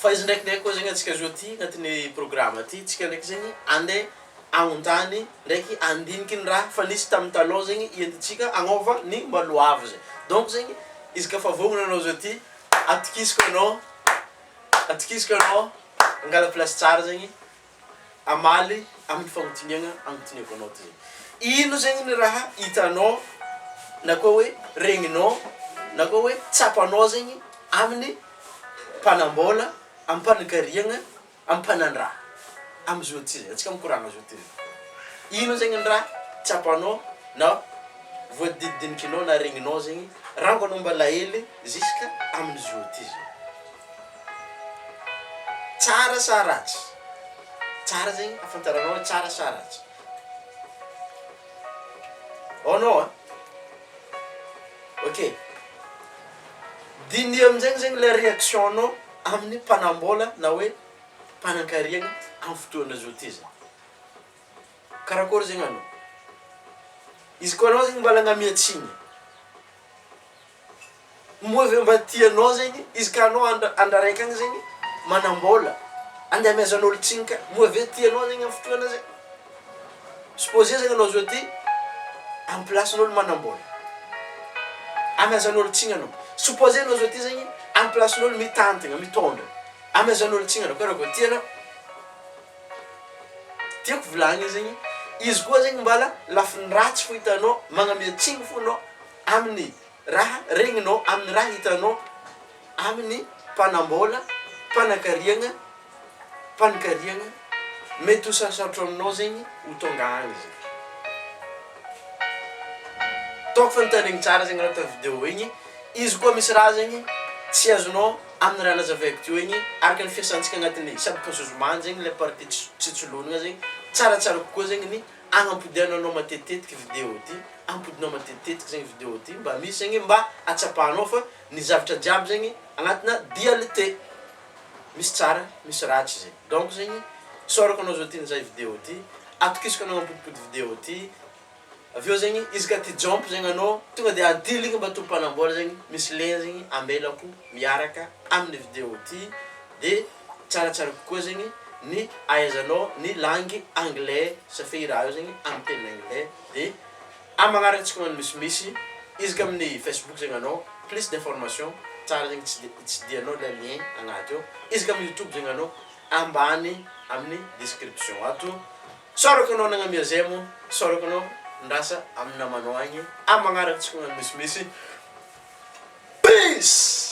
Fa izy ndraikindraiky koa zegny antsika zao ty agnatin'ny programme ty, tsika ndraiky zegny andeha agnontany ndraiky andiniky ny raha fa nisy tamin'ny talôha zegny entintsika agnôva ny mba ho avy zay. Donc zegny izy ka fa vognona anao zao ty, atokisako anao, atokisako anao angala place tsara zegny hamaly amin'ny fagnontiniagna agnontiniako anao ty zegny. Ino zegny ny raha hitanao na koa hoe regninao na koa hoe tsapanao zegny amin'ny mpanam-bôla, amin'ny mpanan-kariagna, amin'ny mpanan-draha am'zao ty zay, antsika mikoragna zao ty zay. Ino zegny ny raha tsapanao na voadinidinikinao na regninao zegny rango anao mbala hely ziska amin'zao ty zay. Tsara sa ratsy? Tsara zegny ahafantaranao hoe tsara sa ratsy. Ao anao an! Ok, diniho aminjegny zegny le réaction-nao amin'ny mpanam-bôla na hoe mpanankariagna amin'ny fotoana zao ty zay. Karakôry zegny anao? Izy koa anao zegny mbala agnamia tsigny. Moa ve mba tianao zegny izy ka anao andra andra raiky agny zegny manam-bôla andeha amiazan'olo tsiny ka moa ve tianao zegny amy fotoana zay? Supposer zegny anao zao ty amy placen'olo manam-bôla amiazan'olo tsiny anao, supposer anao zao ty zegny amy placen'olo mitantagna mitôndra amiazan'olo tsiny anao karaha vao tianao? Tiako volagniny zegny izy koa zegny mbala lafiny ratsy fo hitanao magnamia tsiny fo anao amin'ny raha regninao, amin'ny raha hitanao amin'ny mpanam-bôla, mpanankariagna, mpaninkariagna, mety ho sarosarotro aminao zegny ho tonga agny zegny. Ataoko fa nitandregny tsara zegny anao tamin'ny vidéo igny, izy koa misy raha zegny tsy azonao amin'ny raha nazavaiko teo igny, araka ny fiasantsika agnatin'ny subconscious mind zegny le partie tsy tsolognina zegny, tsaratsara kokoa zegny ny Agnampidiananao matetitetiky video ty, ampodinao matetitetiky zegny video ty mba misy zegny mba atsapanao fa ny zavatra jiaby zegny agnatina dualité, misy tsara misy ratsy zegny, donc zegny isaorako anao zao ty nizaha video ty, atokisako anao mampodipody video ty, avy eo zegny izy ka ty jump zegny anao tonga de antiligny mba tompanambola zegny misy lien zegny ambelako miaraka aminy video ty de Tsaratsara kokoa zegny ny ahaizanao ny langue anglais safia i raha io zegny amy teny anglais de amy magnaraka tsika magnano misimisy izy ka amin'ny facebook zegny anao plus d'information tsara zegny tsy tsidihanao le lien agnaty ao izy ka amy youtube zegny anao ambany amin'ny description ato Isaorako anao nagnamia zay moa isaorako anao ndrasa amy namanao agny amy magnaraka tsika magnano misimisy peace.